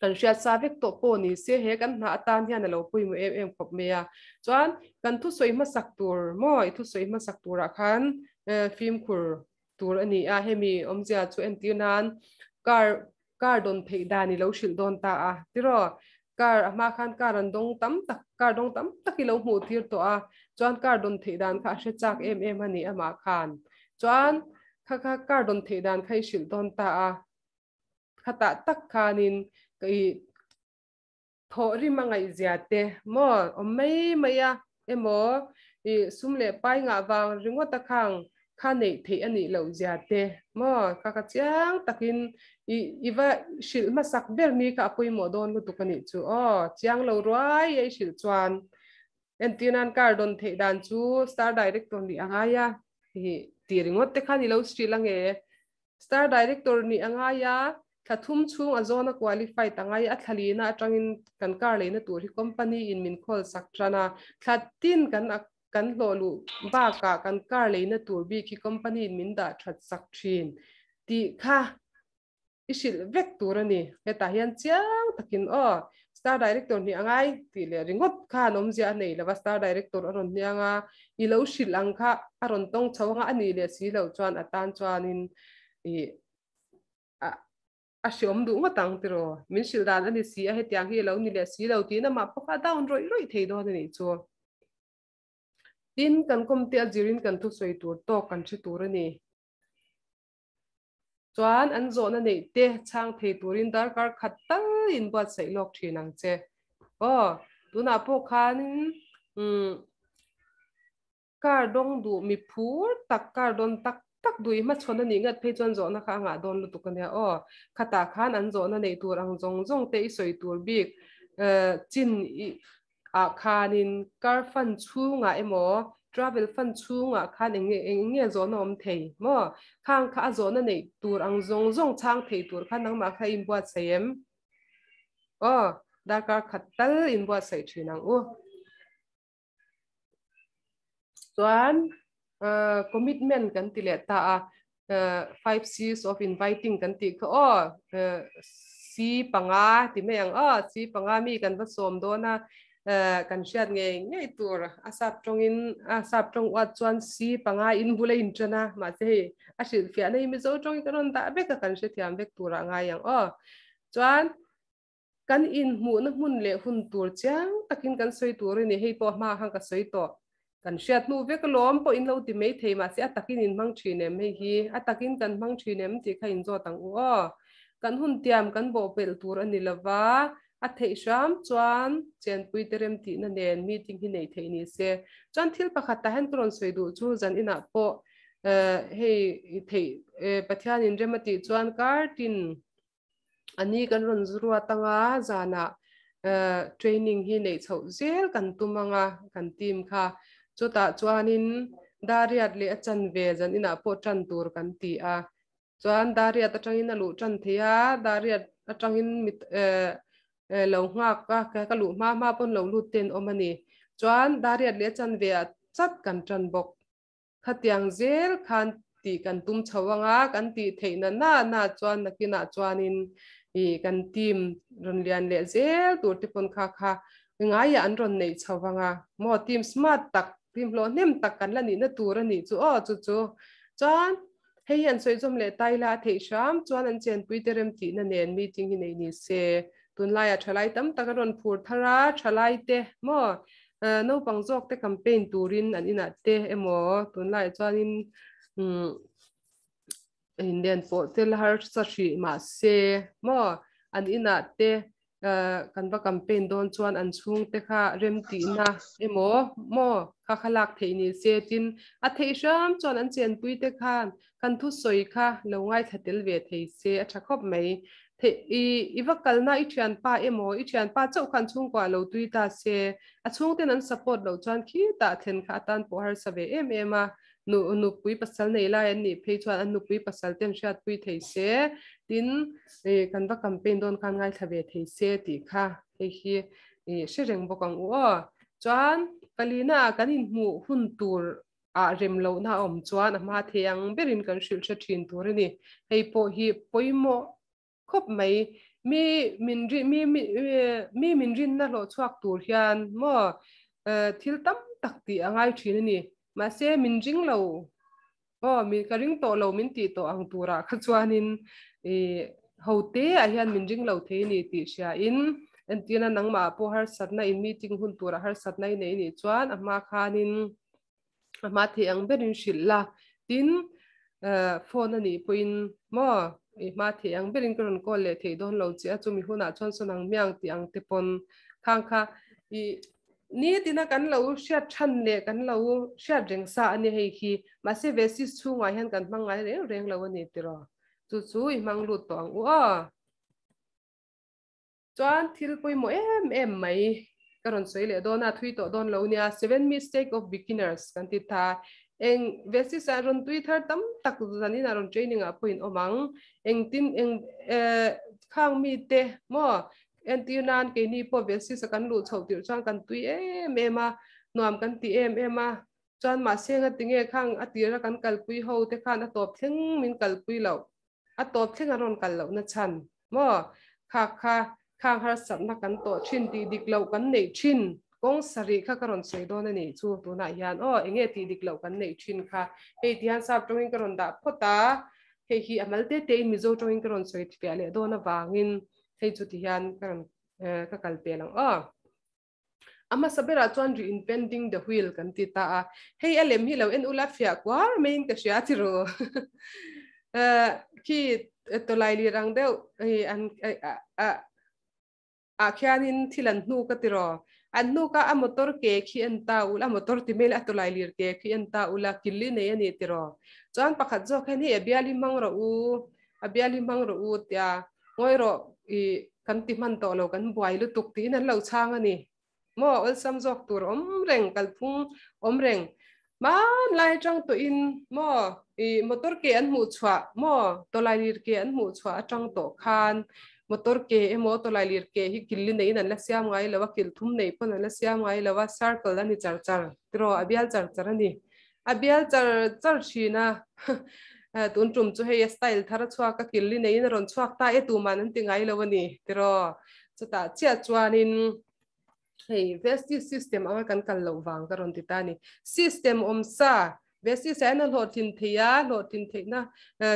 kan hriat sa vek tawh pawh ni se he kan hna atan hian a lo pawimawh em em khawp mai a. Chuan kan thusawi hmasak tur maw i thusawi hmasak turah khan fimkhur tur a ni a, hemi awmzia chu entir nan car car dawn theih dan i lo hrilh dawn ta a tiraw car a hma khan car an dawng tam tak car dawng tam tak i lo hmuh tir tawh a chuan car dawn theih dan kha a hre chak em em a ni amah khan chuan kha kha car dawn theih dan kha i hrilh dawn ta a. Khatah tak khanin ka i thawh rim a ngaihzia te maw awm mai mai a emaw i sum leh pai ngah vang ringawt a khang kha neih theih a nih loh zia te maw kha ka chiang takin i i va hrilh hmasak ber ni kha a pawimawh dawn lutuk a nih chu aw chiang lo ruai a i hrilh chuan entir nan car dawn theih dan chu star director nih a ngai a hi tih ringawt te khan i lo hrilh ange. Star Director nih a ngai a, thla thum chhung a zawn a qualified a ngai a, thla lina atangin kan car leina tur hi company in min khawl sak tan a, thla tin kan kan hlawh luh bakah kan car leina tur bik hi company in min dah that sak thin tih kha i hrilh vek tur a ni. Hetah hian chiang takin aw Star Director nih a ngai tih leh ringawt khan awmzia a nei lova, Star Director a rawn hniang a, i lo hrilh ang kha a rawn tawng chho anga a nih leh si loh chuan a tan chuanin i a a hreawm duh ngawt ang tiraw? Min hrilh dan a ni si a, hetiang hi a lo ni leh si lo tiin amah pawh kha a down rawih rawih thei dawn a nih chu. Tin, kan kawmte a zirin kan thusawi tur tawk kan hre tur a ni. Chuan an zawhna neih te chhang thei turin darkar khat tal in buatsaih lawk thin ang che. Aw, tunah pawh khanin umm car dawng duh mi phur tak, car dawn tak tak duh i hmachhawn a nih ngat phei chuan zawhna kha a ngah dawn lutuk a nia aw. Khatah khan an zawhna neih tur ang zawng zawng te i sawi tur bik chin i ah khanin car fund chhungah emaw travel fund chhungah khan eng nge eng nge zawhna awm thei maw? Khang kha a zawhna neih tur ang zawng zawng chhang thei tur khan nangmah kha i inbuatsaih em? Aw, darkar khat tal inbuatsaih thin ang u. Chuan commitment kan ti leh ta a, 5 C's of inviting kan tih kha aw, C panga ti mai ang aw, C panga mi kan va sawm dawn a, kan hriat ngei ngei tur a sap tawngin a sap tawng uat chuan C panga in bula in tan a, mahse hei a hrilhfiahna hi Mizo tawngin ka rawn dah vek a, kan hrethiam vek turah ngai ang aw. Chuan Kan inhmuhna hmun leh hun tur chiang takin kan sawi tur a ni. Hei pawh hma khan ka sawi tawh. Kan hriat hnu vek alawm pawh in lo ti mai thei mahse a takin in hmang thin em hei hi? A takin kan hmang thin em tih kha inzawt ang u aw. Kan hun tiam kan bawhpelh tur a ni lova, a theih hram chuan chenpui te remtihna nen meeting hi neih theih ni se. Chuan thil pakhat tah hian ka rawn sawi duh chu zan inah pawh hei theih Pathianin rem a tih chuan kartin Ani kan rawn ruat anga zanah training hi neih chhoh zel kan tum anga kan team kha. Chutah chuanin Dariat leh a chanve zan inah pawh tan tur kan ti a. Chuan Dariat atangin a luh tan thei a, Dariat atangin mit lo nghak a, ka luh hma hma pawn lo lut te an awm a ni. Chuan Dariat leh a chanve ah chat kan tan bawk. Khatiang zel khan tih kan tum chho anga kan tih theih na na na chuan nakinah chuanin ih kan team rawn lian leh zel tur te pawn kha kha ngaiah an rawn neih chho anga maw team smart tak team hlawh hnem tak kan la nihna tur a nih chu aw chu chu chuan. Hei hi an sawi zawm leh ta ila a theih hram chuan an chenpui te rem tihna nen meeting hi nei ni se. Tunlaiah thalai tam tak a rawn phur thar a, thalai te maw naupang zawk te campaign turin an inah te emaw tunlaiah chuanin umm inlen pawh te la harsa hrih mahse maw an inah te kan va campaign dawn chuan an chhungte kha remtihna emaw maw kha kha lak theih ni se tin a theih hram chuan an chenpui te khan kan thusawi kha lo ngaithla tel ve thei se a tha khawp mai. Theih i i va kalna i thianpa emaw i thianpa chauh khan chhungkua lo tui ta se a chhungten an support loh chuan khitah thlen kha atan pawh harsa ve em em a Nu, nupui pasal nei lai an nih phei chuan an nupui pasal ten hriatpui thei se, tin ih kan va campaign dawn khan ngaithla ve thei se tih kha hei hi ih hre reng bawk ang u aw. Chuan palina ah kan inhmuh hun tur ah rem lohna a awm chuan a hma thei ang berin kan hrilh hre thin tur a ni. Hei pawh hi pawimawh khawp mai. Mi min ri mi mi mi min rinna hlawh chhuak tur hian maw thil tam tak tih a ngai thin a ni. Mahse min ring lo aw mi ka ring tawh lo min tih tawh ang turah kha chuanin ih ho te ah hian min ring lo thei a ni tih hriain entirna nangmah pawh harsatna in meeting hun turah harsatna i nei nih chuan a hma khanin a hma thei ang berin hrilh la tin phone a nih pawhin maw i hma thei ang berin ka rawn call leh theih dawn lo che a chumi hunah chuan sawn ang miang tih ang te pawn khang kha i nitina kan lo hriat than leh kan lo hriat reng sa a ni hei hi mahse vesis chhungah hian kan hmang ngai reng reng lo a ni tiraw chu chu i hmang lut tawh ang u aw. Chuan thil pawimawh em em mai ka rawn sawi leh dawn a, thui tawh dawn lo nia, Seven Mistake of Beginners kan ti ta. Eng Vesis ah rawn tui thar tam tak zanin ah rawn training ah pawhin awm ang. Engtin eng eh khang mi te maw entir nan keini pawh Vesis a kan luh chhoh tirh chuan kan tui em em a, nuam kan ti em em a. Chuan mahse ngatinge khang a tira kan kalpui ho te khan a tawp thleng min kalpui loh. A tawp thleng a rawn kal lohna chhan maw? Kha kha khang harsatna kan tawh thin tih dik loh kan neih thin kawng sarih kha ka rawn sawi dawn a nih chu tunah hian aw enge tih dik loh kan neih thin kha hei ti hian sap tawngin ka rawn dah phawt a, hei hi a mal te tein Mizo tawngin ka rawn sawi fiah leh dawn avangin hei chu ti hian ka rawn ka kal pel ang aw. A hmasa berah chuan reinventing the wheel kan ti ta a, hei a lem hi lo en ula fiah kuar maiin ka hria chi ru. Khi tawlai lir ang deuh an ah khianin thil an hnuk a ti raw. An hnuk a, a motor ke khi en ta ula, a motor ti mai la a tawlai lir ke khi en ta ula, kil i nei a ni ti raw. Chuan pakhat zawk hian hei a bial hi hmang rawh u, a bial hi hmang rawh u tia ngawi rawh i kan ti hman tawh lo kan buai lutuk tiin an lo chhang a ni maw awlsam zawk tur awm reng kalphung awm reng hmanlai atang tawhin maw i motor ke an hmuh chhuah maw tawlailir ke an hmuh chhuah atang tawh khan motor ke emaw tawlailir ke hi kil li neiin an la siam ngai lo a kil thum nei pawn an la siam ngai lo a circle a ni char char tiraw a bial char char a ni A bial char char thin a, tun tum chu hei a style thar a chhuak a, killi neiin a rawn chhuak ta e tuman an ti ngai lo a ni tiraw. Chutah chiah chuanin hei Vesti system anga kan kal loh vang ka rawn ti ta a ni. System awm sa, Vesti sain a hlawhtlin thei a, hlawhtlin theihna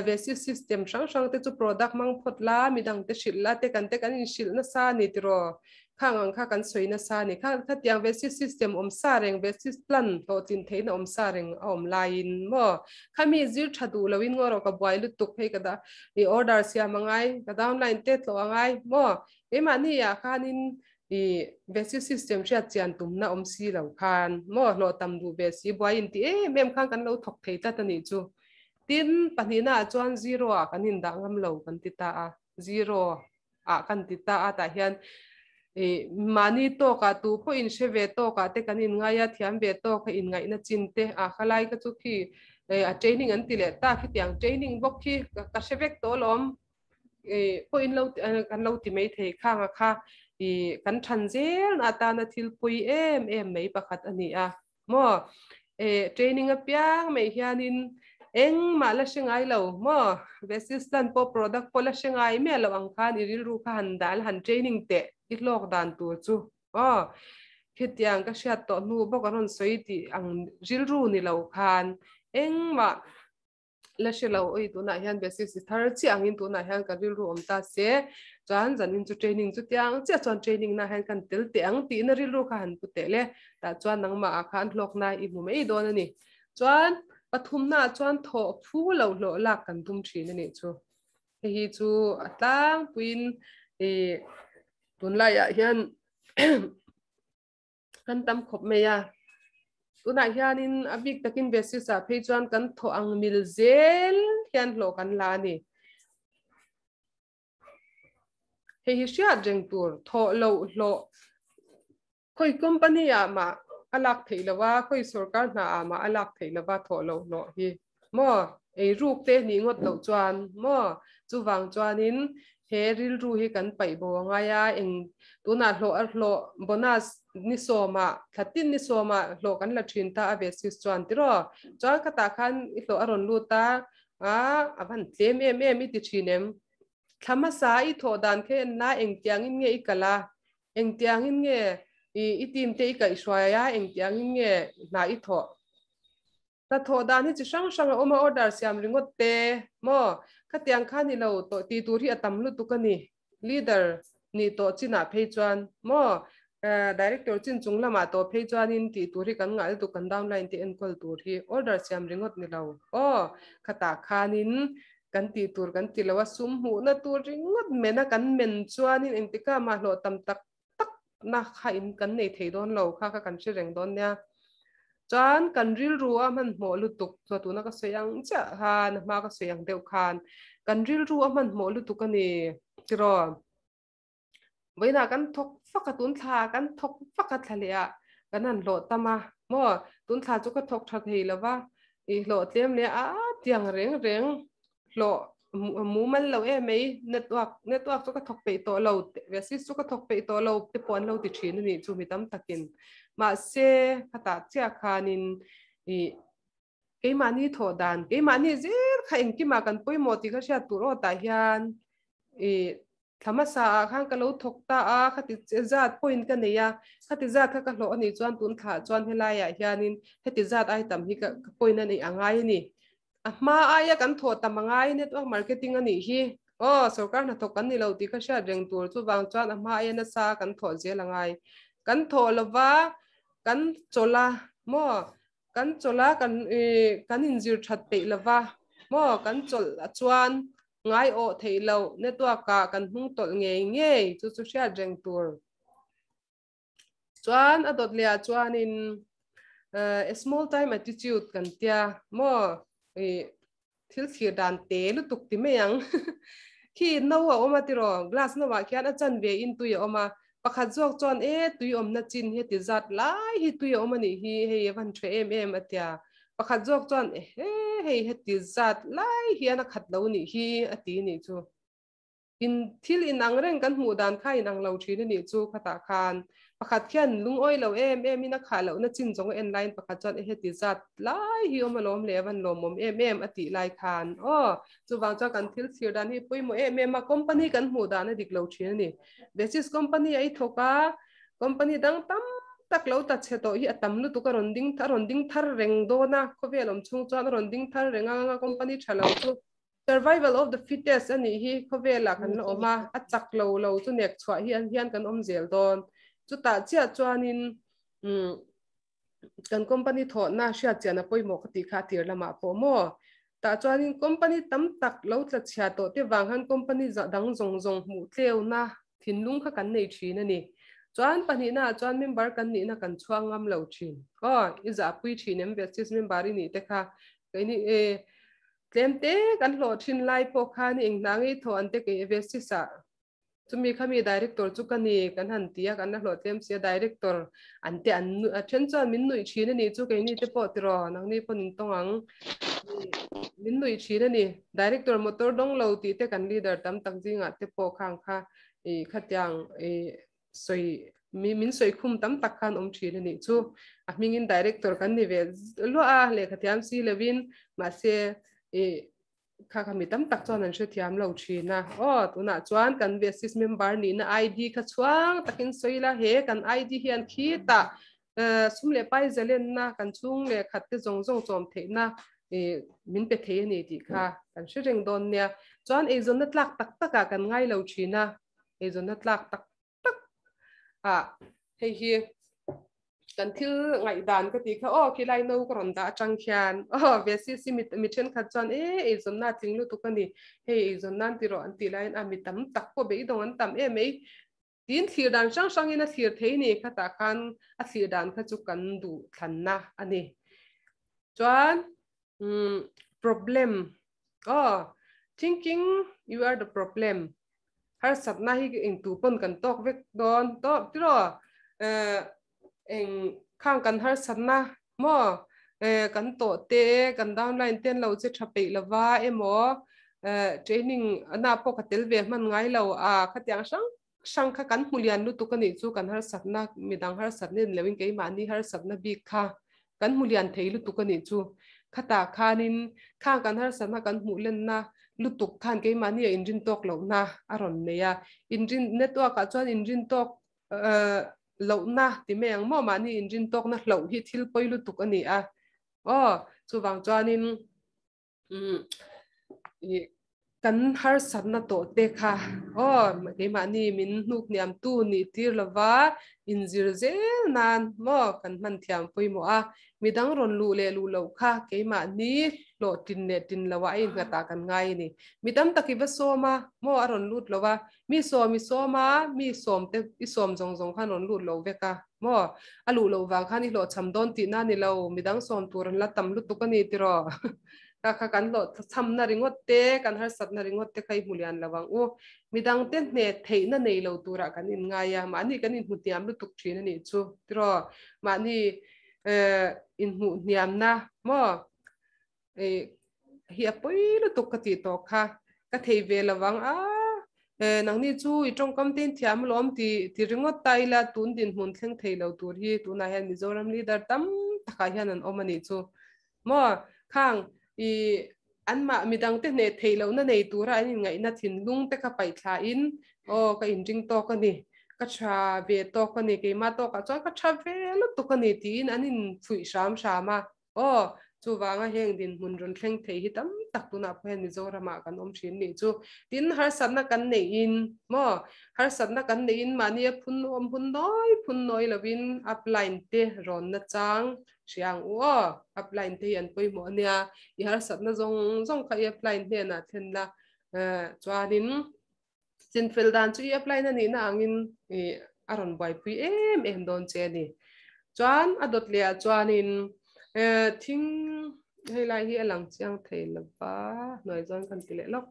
Vesti system hrang hrang te chu product hmang phawt la, midang te hrilh la te kan te kan inhrilh nasa a ni tiraw. Khang ang kha kan sawi nasa a ni. Kha khatiang ve si system awm sa reng ve si plan hlawhtlin theihna awm sa reng a awm laiin maw? Khami zir tha duh loin ngaw rawh ka buai lutuk hei ka dah i order siam a ngai ka downline te tlawh a ngai maw? Keimahni ah khanin i ve si system hriat chian tumna awm si lo khan maw hlawh tam duh ve si buai inti em em khan kan lo thawk thei tlat a nih chu. Tin, pahnihna ah chuan zero ah kan indah ngam lo kan ti ta a, zero. ah kan ti ta a tah hian ih mahni tawkah tu pawh in hre ve tawkah te kan inngai a thiam ve tawk a inngaihna chin te a khalai kha chu khi eh a training an ti leh ta khitiang training bawk khi ka hre vek tawh alawm ih pawh in lo kan lo ti mai thei khang a kha ih kan than zel na atana thil pui em em mai pakhat a ni a. Maw? Eh, training apiang mai hianin engmah la hre ngai lo maw? Vesistan pawh product pawh la hre ngai miah lo ang khan i rilru kha han dah la han training teh i hlawk dan tur chu aw. Khitiang ka hriat tawh hnu bawk an rawn sawi tih ang rilru ni lo khan engmah. La hre lo oi tunah hian basis i thar chiah angin tunah hian ka rilru awm ta se chuan zanin chu training chu tiang chiah chuan training na hian kan tel teh ang tihna rilru kha han pu teh le tah chuan nangmah ah khan hlawkna i hmu mai dawn a ni. Chuan pathumna ah chuan thawh phu lo hlawh lak kan tum thin a nih chu. Hei hi chu a tlangpuiin i tunlaiah hian kan tam khawp mai a tunah hianin a bik takin basis ah phei chuan kan thaw ang mil zel hian hlawh kan la a ni hei hi hriat reng tur thawh loh hlawh khawi company ah mah a lak theih lo a khawi sorkar hna ah mah a lak theih lo a thawh loh hlawh hi maw ei ruk te nih ngawt loh chuan maw chuvang chuanin he rilru hi kan paih bo a ngai a eng tunah hlawh a hlawh bonus ni sawmah thla tin ni sawmah hlawh kan la thin ta a ve sis chuan tiraw chuan khatah khan i hlawh a rawn lut a a a van tlem em em i ti thin em thla hmasa i thawh dan kha en la engtiangin nge i kal a engtiangin nge i i team te i kaihhruai a engtiangin nge hna i thawh Hnathawh dan hi chi hrang hrang a awm a, order siam ringawt te maw? Khatiang kha ni lo tawh tih tur hi a tam lutuk a ni. Leader nih tawh chinah phei chuan maw? Director chin chung lamah tawh phei chuanin tih tur hi kan ngah lutuk kan downline te enkawl tur hi order siam ringawt ni lo aw. Khatah khanin kan tih tur kan ti lo a, sum hmuhna tur ringawt mena kan men chuanin engtikah mah hlawh tam tak tak na kha in kan nei thei dawn lo kha kha kan hre reng dawn nia. Chuan kan rilru a hmanhmawh lutuk chu tuna ka sawi ang chiah khan a hma ka sawi ang deuh khan kan rilru a hmanhmawh lutuk a ni tiraw. Vawiinah kan thawk fak a tun thla kan thawk fak a thla leh ah kan han hlawh tam a maw tun thla chu ka thawk tha thei lo va i hlawh tlem leh a tiang reng reng hlawh mumal lo em mai network network chu ka thawk peih tawh lo basis chu ka thawk peih tawh lo te pawh an lo ti thin a nih chu mi tam takin mahse khatah chiah khanin ih keimahni thawh dan keimahni zel kha engkimah kan pawimawh tih kha hriat tur aw tah hian ih Thla hmasa ah khan ka lo thawk ta a, khati zat point ka nei a, khati zat kha ka hlawh a nih chuan tun thla ah chuan helai ah hianin heti zat ai tam hi ka point a neih a ngai a ni. A hma aia kan thawh tam a ngai network marketing a nih hi. Aw, sorkar hnathawk kan ni lo tih ka hriat reng tur chuvang chuan a hma aia nasa kan thawh zel a ngai. Kan thawh lova kan chawlh a maw? Kan chawlh a kan kan inzir that peih lova maw? Kan chawlh a chuan Ngai awh theih loh network ah kan hnung tawlh ngei ngei chu chu hriat reng tur. Chuan a dawt leh ah chuanin a small time attitude kan tia maw i thil thlir dan te lutuk ti mai ang. Khi no a awm a tiraw glass no ah khian a chan ve in tui a awm a pakhat zawk chuan e tui awmna chin hi ti zat lai hi tui a awm a nih hi hei a van tha em em a tia Pakhat zawk chuan ehe hei heti zat lai hian a khat lo nih hi a ti nih chu. In thil inang reng kan hmuh dan kha inang lo thin a nih chu khatah khan pakhat khian lungawi lo em em in a khah lohna chin zawng a en laiin pakhat chuan ehe ti zat lai hi awm alawm leh a van lawmawm em em a tih lai khan aw chuvang chuan kan thil thlir dan hi pawimawh em em a company kan hmuh dan a dik lo thin a ni. Basis company a i thawk a Company dang tam tak lo ta chhe tawh hi a tam lutuk a rawn ding a rawn ding thar reng dawn a, khawvel awm chhung chuan a rawn ding thar reng ang a, company tha lo chu survival of the fittest a nih hi khawvelah kan la awm a, a chak lo lo chu nek chhuah hi an hian kan awm zel dawn. Chutah chiah chuanin umm kan company thawhna hriat chian a pawimawh ka tih kha a tir lamah pawh maw? Tah chuanin company tam tak lo tla chhia tawh te vang khan company dang zawng zawng hmuh tleuna thinlung kha kan nei thin a ni. Chuan pahnihna ah chuan member kan nihna kan chhuak ngam lo thin. Aw, i zahpui thin em Vestige member i nih te kha keini e tlem te kan hlawh thin lai pawh khan i enghnah ngei thawh an te kei Vestige ah Chumi kha mi director chu ka ni kan han ti a, kan la hlawh tlem si a, director an te an a then chuan min nuih thin a ni chu keini te pawh tiraw nangni pawn in tawng ang min nuih thin a ni director motor dawng lo tih te kan leader tam tak zingah te pawh khang kha i khatiang i sawi mi min sawi khum tam tak khan awm thin a nih chu a hmingin director kan ni ve luah a lehkha thiam si lovin mahse i Kha kha mi tam tak chuan an hrethiam lo thin a. Aw, tunah chuan kan VSIS member nihna ID kha chhuang takin sawi ila, he kan ID hian khitah sum leh pai zalenna, kan chhung leh khat te zawng zawng chawm theihna Min pe thei a ni tih kha kan hre reng dawn nia. Chuan eizawnna tlak tak takah kan ngai lo thin a, eizawnna tlak tak tak ah hei hi kan thil ngaihdan ka tih kha aw khilai no ka rawn dah atang khian aw ve si si mi mi thenkhat chuan e eizawnna a tling lutuk a ni hei eizawn nan ti rawh an tih laiin a mi tam tak pawh beidawng an tam em mai Tin, thlir dan hrang hrangin a thlir thei ni khatah khan a thlir dan kha chu kan duh thlanna a ni. Chuan, problem, aw, thinking you are the problem, harsatna hi engtu pawn kan tawk vek dawn tawp tiraw? Eng khang kan harsatna maw kan tawh te, kan downline te an lo che tha peih lova emaw training na pawh ka tel ve hman ngai lo a, khatiang hrang hrang kha kan hmu lian lutuk a nih chu kan harsatna midang harsatna ni loin keimahni harsatna bik kha kan hmu lian thei lutuk a nih chu. Khatah khanin khang kan harsatna kan hmuh lenna lutuk khan keimahni a inrin tawk lohna a rawn nei a, inrin network ah chuan inrin tawk lohna ti mai ang maw mahni inrintawkna hloh hi thil pawi lutuk a ni a aw chuvang chuanin kan harsatna tawh te kha aw keimahni min hnuk hniam tu nih tir lova inzir zel nan maw kan hman thiam pawimawh a midang rawn luh leh luh loh kha keimahni hlawh tin leh tin loah a innghat ah kan ngai a ni mi tam tak i va sawm a maw a rawn lut lo a Mi sawm i sawm a, mi sawm te i sawm zawng zawng khan rawn lut lo vek a maw? A luh loh vang khan i hlawhchham dawn tihna a ni lo, midang sawm tur an la tam lutuk a ni tiraw? Kha kha kan hlawhchhamna ringawt te, kan harsatna ringawt te kha i hmu lian lo ang u. Midang te hne theihna nei lo turah kan inngai a, mahni kan inhmu hniam lutuk thin a nih chu tiraw? Mahni inhmuh hniamna maw? Hi a pawi lutuk ka tih tawh kha ka thei ve lo vang a nangni chu i tawngkam te in thiam alawm ti ti ringawt ta ila tun dinhmun thleng thei lo tur hi tunah hian Mizoram leader tam takah hian an awm a nih chu maw khang i anmah midang te hneh theih lohna nei tura an inngaihna thinlung te kha paih thla in aw ka inring tawk a ni ka tha ve tawk a ni keimah tawkah chuan ka tha ve lutuk a ni tiin an infuih hram hram a. Aw, chuvanga heng dinhmun rawn thleng thei hi tam tak tunah pawh hian Mizoramah kan awm thin nih chu. Tin, harsatna kan neihin maw, harsatna kan neihin mahni a phun awm hun nawi phun nawi lovin upline te rawn na chang hria ang u aw. Upline te hi an pawimawh a nia, i harsatna zawng zawng kha i upline hnenah thlen la, chuanin Chinfel dan chu i apply na nihna angin i a rawn buaipui em em dawn che a ni. Chuan a dawt leh ah chuanin thing hei lai hi a lang chiang thei lova hnuai zawn kan ti leh lawk.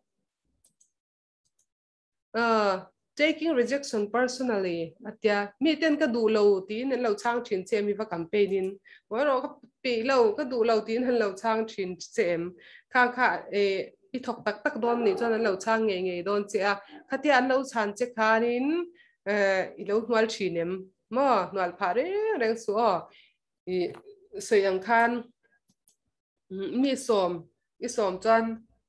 Taking rejection personally a tia mi ten ka duh lo tiin an lo chhang thin che mi va campaign in maw erawh ka peih lo ka duh lo tiin an lo chhang thin che em khang kha I thawk tak tak dawn nih chuan an lo chhang ngei ngei dawn che a, khatia an lo chhan che khanin i lo hnual thin em maw? Hnual phah reng reng suh aw. I sawi ang khan mi sawm i sawm chuan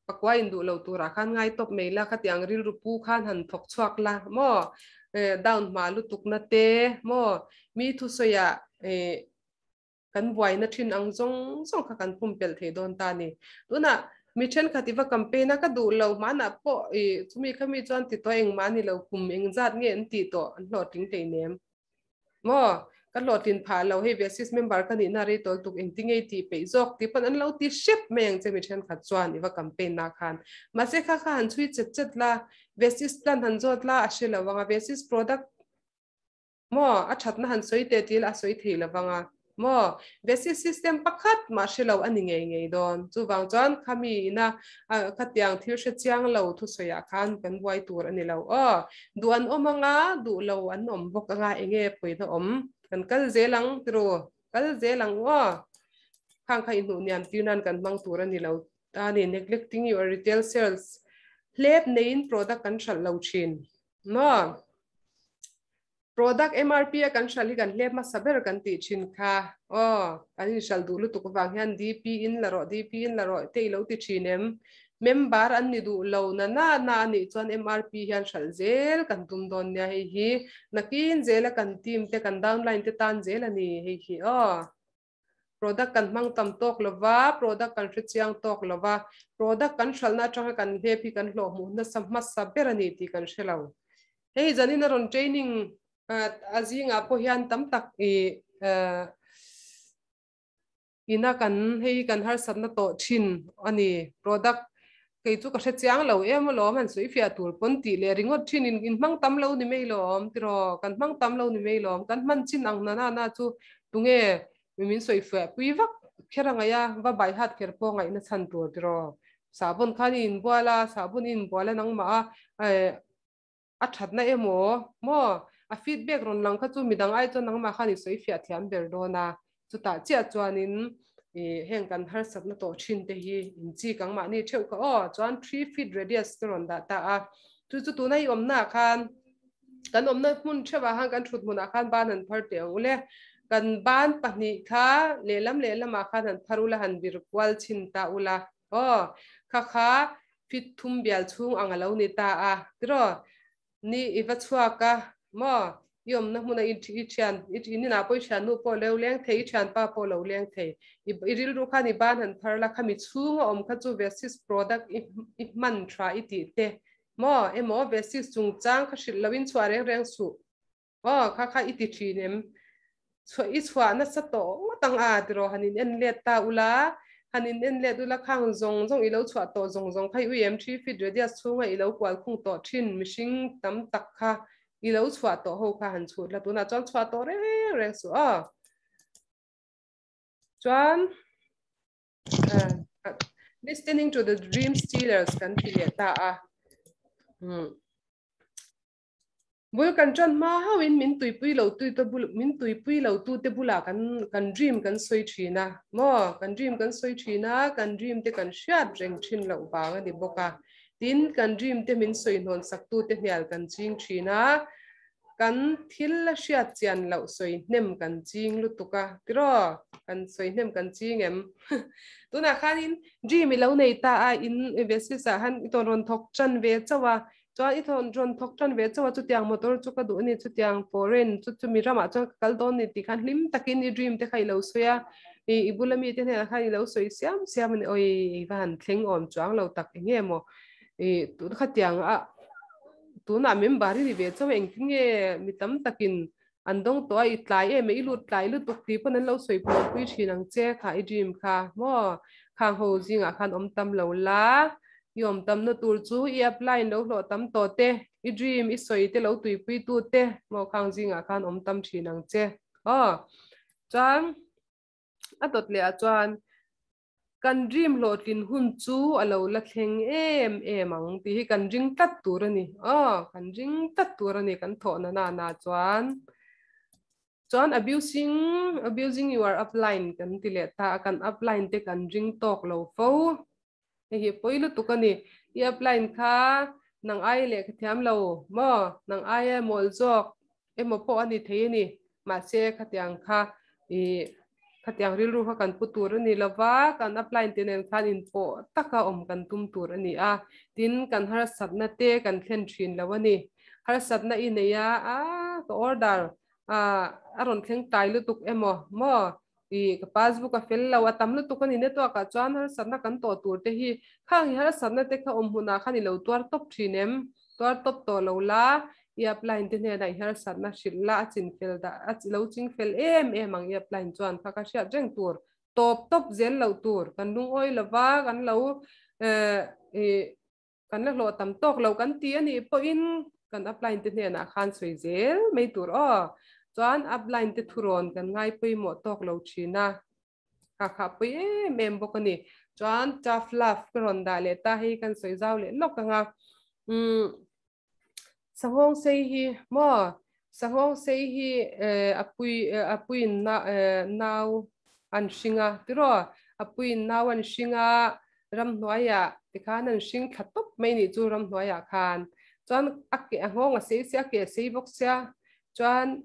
pakua in duh lo turah khan ngai tawp mai la, khatiang rilru pu khan han thawk chhuak la maw? Down hma lutukna te maw? Mi thusawiah kan buaina thin ang zawng zawng kha kan pumpelh thei dawn ta a ni. Tunah mi thenkhat i va campaign a, ka duh lo hmanah pawh i chumi khami chuan ti tawh engmah a ni lo, kum engzat nge an tih tawh an hlawhtling thei nem. Maw? Ka hlawhtlin phah lo, hei Vesis member ka nihna rei tawl tuk engti nge i tih peih zawk tih pawn an lo ti hrep mai ang che mi thenkhat chuan i va campaign na khan. Mahse kha kha han chhui chet chet la, Vesis plan han zawt la a hre lo ang a, Vesis product Maw? A thatna han sawi teh tih la a sawi thei lo vang a. Maw? Basic system pakhat mah hre lo a ni ngei ngei dawn. Chuvang chuan khami ina khatiang thil hre chiang lo thusawiah khan kan buai tur a ni lo. Aw, duh an awm anga, duh lo an awm bawk anga enge pawina awm? Kan kal zel ang tiru, kal zel ang u aw. Khang kha inhnuh niam tir nan kan hmang tur a ni lo ta a ni. Neglecting your retail sales hlep neiin product kan hralh lo thin. Maw? Product MRP a kan hralh hi kan hlep hmasa ber kan tih thin kha. Aw, kan inhralh duh lutuk avang hian DP in la rawh, DP in la rawh te i lo ti thin em? Member an ni duh lo na na na a nih chuan MRP hian hralh zel kan tum dawn nia hei hi. Nakin zela kan team te, kan downline te tan zel a ni hei hi aw. Product kan hmang tam tawk lova, product kan hre chiang tawk lova, product kan hralhna atanga kan hlep hi kan hlawh hmuh nasa hmasa ber a ni tih kan hre lo. Hei zanin a rawn training a zingah pawh hian tam tak i ina kan hei kan harsatna tawh thin a ni. Product kei chu ka hre chiang lo em alawm han sawi fiah tur pawn tih leh ringawt thin in in hmang tam lo ni mai lawm tiraw kan hmang tam lo ni mai lawm kan hman chin ang na na chu tunge mi min sawi fiah pui vak kher a ngaih a va bai hat kher pawh ngaihna chhan tur tiraw sahbawn khan i inbual a sahbawn i inbual a nangmah a a thatna emaw maw a feedback rawn lang kha chu midang ai chuan nangmah khan i sawi fiah thiam ber dawn a, chutah chiah chuanin ih heng kan harsatna tawh thin te hi in chi kang mahni theuh kha aw chuan 3 feet radius te rawn dah ta a, chu chu tuna i awmna ah khan kan awmna hmun theuh ah khan kan thut hmunah khan ban han phar teh ang ule kan ban pahnih kha lehlam lehlamah khan han phar ula han vir kual chhin ta ula aw kha kha Fit thum bial chhung ang a lo ni ta a, tiraw? Ni i va chhuak a, maw? I awmna hmuna i i thian, i i ninah pawh i thiannu pawh lo leng thei, i thianpa pawh lo leng thei. I i rilru khan i ban han phar la, khami chhunga awm kha chu Vesis product i i hman tha i tih te, maw? Emaw Vesis chungchang kha hrilh loin chhuah reng reng suh. Aw, kha kha i ti thin em? Chhuah i chhuah nasa tawh ngawt ang a tiraw han in en let ta ula, han in en let ula khang zawng zawng i lo chhuah tawh zawng zawng kha i ui em 3 feet radius chhunga i lo kual khung tawh thin mihring tam tak kha i lo chhuah tawh ho kha han chhut la tunah chuan chhuah tawh reng reng suh aw. Chuan listening to the dream stealers kan ti leh ta a. Bul kan ṭan hma hauhin min tuipui lo tu te bul min tuipui lo tu te bulah kan kan dream kan sawi ṭhin a maw kan dream kan sawi ṭhin a kan dream te kan hriat reng ṭhin loh vang a ni bawk a tin kan dream te min sawi hnawn sak tu te hnial kan ching ṭhin a kan thil la hriat chian loh sawi hnem kan ching lutuk a tiraw kan sawi hnem kan ching em tunah khanin dream i lo nei ta a in basis ah han i tawn rawn thawk ṭan ve chauh a Chuan i thawn rawn thawk tan ve chauh a, chutiang motor chu ka duh a ni, chutiang foreign chu chumi ramah chuan ka kal dawn a ni tih khan hlim takin i dream te kha i lo sawi a, i i bula mite hnenah khan i lo sawi siam siam a ni, awi i va han thleng awm chuang lo tak eng nge maw i tun khatiang a tunah member i ni ve chauh a engtin nge mi tam takin an dawng tawh a, i tlai em e, i lut tlai lutuk tih pawn an lo sawi pawh pui thin ang che kha i dream kha maw khang ho zingah khan awm tam lo la, i awm tamna tur chu i apply in lo hlawh tam tawh te, i dream i sawi te lo tuipui tu te maw khang zingah khan awm tam thin ang che aw chuan a dawt leh ah chuan Kan dream hlawhtlin hun chu a lo la thleng em em ang tih hi kan ring tlat tur a ni. Aw, kan ring tlat tur a ni kan thawhna nana chuan. Chuan abusing, abusing your upline kan ti leh ta a, kan upline te kan ring tawk lo fo. Hei hi pawi lutuk a ni. I upline kha nang ai leh ka thiam lo maw? Nang aia mawl zawk emaw pawh a ni thei a ni. Mahse khatiang kha i khatiang rilru kha kan pu tur a ni lova, kan upline te nen khan inpawh taka awm kan tum tur a ni a. Tin, kan harsatna te kan thlen thin lo a ni. Harsatna i nei a, a ka order a a rawn thleng tlai lutuk emaw maw? I ka passbook a fel lo, a tam lutuk a ni network ah chuan harsatna kan tawh tur te hi khang hi harsatna te kha awm hunah khan i lo tuar tawp thin em? Tuar tawp tawh lo la, i upline te hnenah i harsatna hrilh la, a chin fel dah a lo ching fel em em ang i upline chuan kha ka hriat reng tur, tawp tawp zel loh tur, kan lungawi lova kan lo eh i kan la hlawh tam tawk lo kan ti a nih pawhin kan upline te hnenah khan sawi zel mai tur aw. Chuan upline te thurawn kan ngai pawimawh tawk lo thin a, kha kha pawi em em bawk a ni. Chuan tough love ka rawn dah leh ta hei kan sawi zau leh lawk ang a. Umm Sanghawng sei hi maw Sanghawng sei hi a pui a puiin nau an hring a tiraw a puiin nau an hring a ramhnuaiah tikhan an hring thla tawp mai nih chu ramhnuaiah khan chuan a ke a nghawng a sei sia a ke a sei bawk sia chuan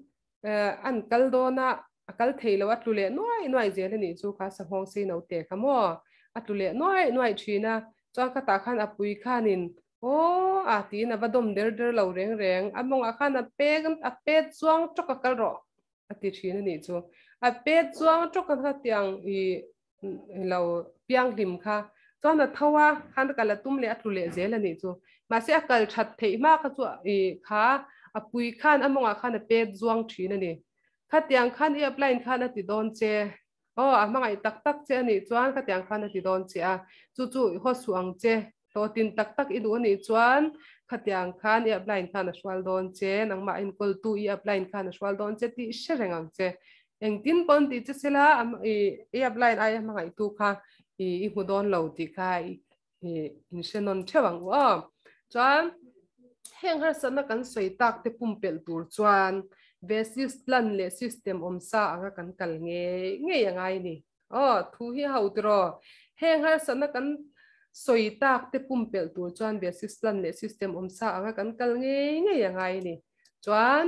an kal dawn a a kal thei lo a tlu leh nuai nuai zel a nih chu kha sanghawng sei naute kha maw a tlu leh nuai nuai thin a chuan khatah khan a pui khanin Aw a tiin a va dawm der der lo reng reng. A mawngah khan a pek a pet chuang tawk a kal rawh a ti thin a nih chu. A pet chuang tawk a kha tiang i lo piang hlim kha chuan a tho a khan kal a tum leh a tlu leh zel a nih chu. Mahse a kal that theih hma kha chu i kha a pui khan a mawngah khan a pet zuang thin a ni. Khatiang khan i apply-in khan a ti dawn che. Aw, a hmangaih tak tak che a nih chuan khatiang khan a ti dawn che a, chu chu i haw suh ang che. Hlawhtin tak tak i duh a nih chuan khatiang khan i apply-in khan a hrual dawn che, nangmah enkawltu i apply-in khan a hrual dawn che tih hre reng ang che. Engtin pawn tih che sela i apply-in aia hmangaihtu kha i hmu dawn lo tih kha i inhre nawn theuh ang u aw. Chuan heng harsatna kan sawi tak te pumpelh tur chuan basis plan leh system awm sa anga kan kal ngei ngei a ngai ni. Aw, thu hi a ho tiraw. Heng harsatna kan sawi tak te pumpelh tur chuan basis plan leh system awm sa anga kan kal ngei ngei a ngai ni. Chuan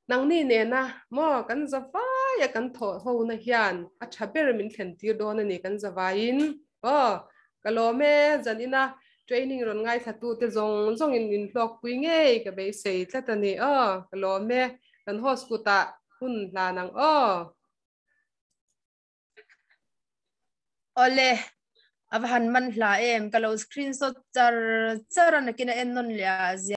Nangni nena maw kan zavai a kan thawh ho na hian a tha ber min thlen tir dawn a ni kan zavaiin aw ka lawm e zanina training rawn ngaithla tu te zawng zawng in min hlawk pui ngei ka beisei tlat a ni aw ka lawm e kan host kutah hun hlan ang aw. Ole a va han man hla em ka lo screenshot char char a nakin a en nawn leh a zia.